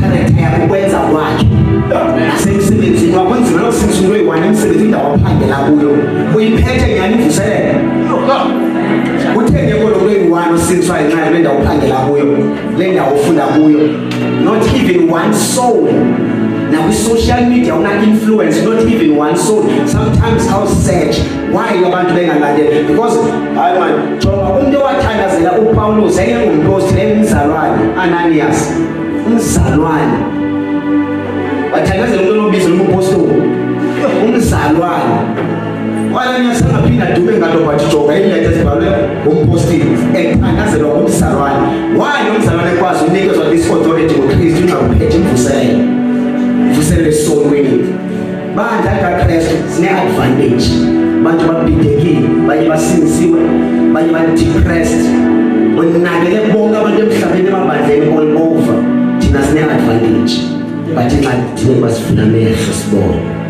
Character yakho, ukwenza kwakhe nasemsebenzini wakho, nzima lokusindisa umuntu oyi-one emsebenzini, indawo aphangela kuyo uyiphethe nyani ivuselele. Uthe ngekho lo oyi-one osindiswa ngenxa yale ndawo uphangela kuyo, le ndawo ufunda kuyo, not even one soul. Nakwi-social media una-influence, not even one soul. Sometimes I'll search why abantu bengalandeli, because hayi man, jonga umuntu owathandazela uPawulos engengumposti, engumzalwane, Ananias, umzalwane wathandazela umuntu onobizo lobupostoli, umzalwane. U-Ananias angaphinda adume ngato, but jonga iileta ezibhalwe ngumpostile ethandazelwa ngumzalwane. Why lo mzalwane ekwazi unikezwa this authority nguKristu? Ingakuphethe imvuselelo, imvuselelo esonweni. Bandla kaKristu, sine-advantage. Bantu babhidekile, banye basindisiwe, banye ba-depressed, bonakele bonke abantu emhlabeni, emabandleni all over. Thina sine-advantage, but ingxaki thina basifuna amehlo sibone.